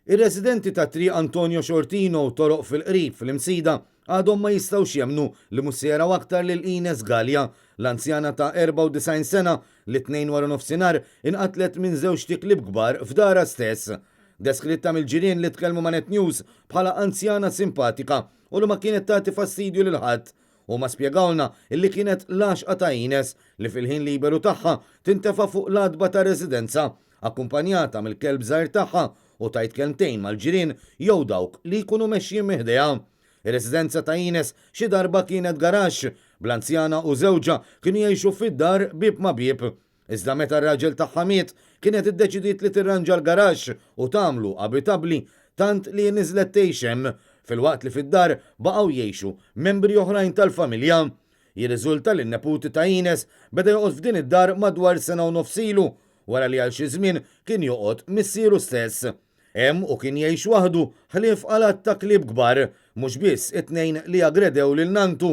Ir-residenti ta' Triq Antonio Sciortino u toroq fil-qrib fl-Imsida għadhom ma jistgħux jemmnu li mhux se jaraw aktar lil Ines Galea, l-anzjana ta' 94 sena li t-Tnejn waranofsinhar inqatlet minn żewġt iklieb kbar f'darha stess. Deskritta mill-ġirien li tkellmu ma' Net News bħala anzjana simpatika u li ma kienet tagħti fastidju lil ħadd. Huma spjegawlna illi kienet l-għaxqa ta' Ines li fil-ħin liberu tagħha tintefa' fuq l-għatba tar-residenza, akkumpanjata mill-kelb żgħir tagħha u tgħid kelmtejn mal-ġirien jew dawk li jkunu mexjin minn ħdejha. Ir-residenza ta' Ines xi darba kienet garaxx, bl-anzjana u żewġha kienu jgħixu fid-dar bieb ma' bieb. Iżda meta r-raġel tagħha miet, kienet iddeċidiet li tirranġa l-garaxx u tagħmlu abitabbli tant li niżlet tgħix hemm, filwaqt li fid-dar baqgħu jgħixu membri oħrajn tal-familja. Jirriżulta li n-neputi ta' Ines beda joqgħod f'din id-dar madwar sena u nofs ilu, wara li għal xi żmien kien joqgħod missieru stess. Hemm hu kien jgħix waħdu, ħlief għal għadd ta' klieb kbar, mhux biss it-tnejn li aggredew lil nanntu.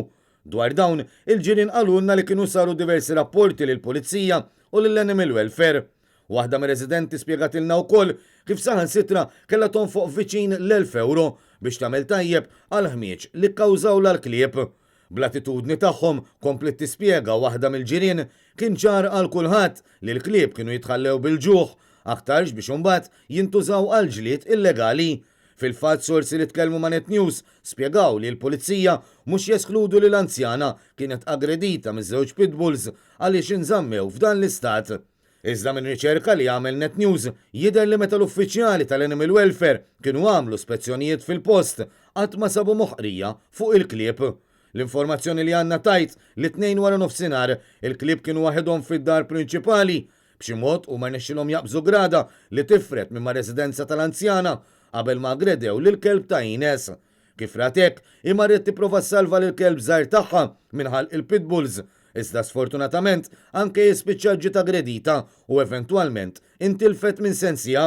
Dwar dawn, il-ġirien qalulna li kienu saru diversi rapporti lill-Pulizija u lill-Animal Welfare. Waħda mir-residenti spjegatilna wkoll kif saħansitra kellha tonfoq viċin l-1,000 ewro biex tagħmel tajjeb għall-ħmieġ li kkawżawlha l-klieb. Bl-attitudni tagħhom, kompliet tispjega waħda mill-ġirien, kien ċar għal kulħadd li l-klieb kienu jitħallew bil-ġuħ, aktarx biex imbagħad jintużaw għal ġlied illegali. Fil-fatt sorsi li tkellmu ma' Net News spjegaw li l-Pulizija mhux jeskludu li l-anzjana kienet aggredita miż-żewġ pitbulls għaliex inżammew f'dan l-istat. Iżda minn riċerka li għamel Net News jidher li meta l-uffiċjali tal-Animal Welfare kienu għamlu spezzjonijiet fil-post qatt ma sabu moħqrija fuq il-klieb. L-informazzjoni li għandna tgħid li t-Tnejn waranofsinhar il-klieb kienu waħedhom fid-dar prinċipali B'xi mod huma rnexxielhom jaqbżu grada li tifred minn mar-residenza tal-anzjana qabel ma aggredew lill-kelb ta' Ines. Kif rat hekk, hi marret tipprova ssalva lill-kelb żgħir tagħha minn ħalq il-pitbulls, iżda sfortunatament anke hi spiċċat ġiet aggredita u eventwalment intilfet minn sensiha.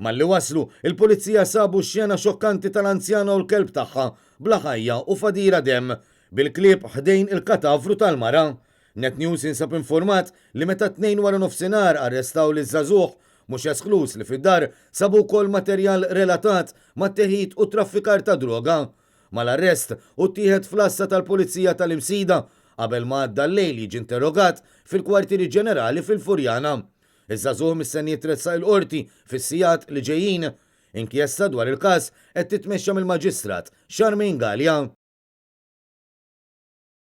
Malli waslu, il-Pulizija sabu x-xena xokkanti tal-anzjana u l-kelb tagħha bla ħajja u f'għadira demm, bil-klieb ħdejn il-katavru tal-mara. Net News jinsab infurmat li meta t-Tnejn waranofsinhar arrestaw liż-żagħżugħ, mhux eskluż li fid-dar sabu wkoll materjal relatat mat-teħid u t-traffikar ta' droga. Mal-arrest, hu ttieħed fl-għassa tal-Pulizija tal-Imsida qabel ma għadda l-lejl jiġi interrogat fil-Kwartieri Ġenerali fil-Furjana. Iż-żagħżugħ mistenni jitressaq il-Qorti fis-sigħat li ġejjin. Inkjesta dwar il-każ qed titmexxa mill-Maġistrat Charmaine Galea.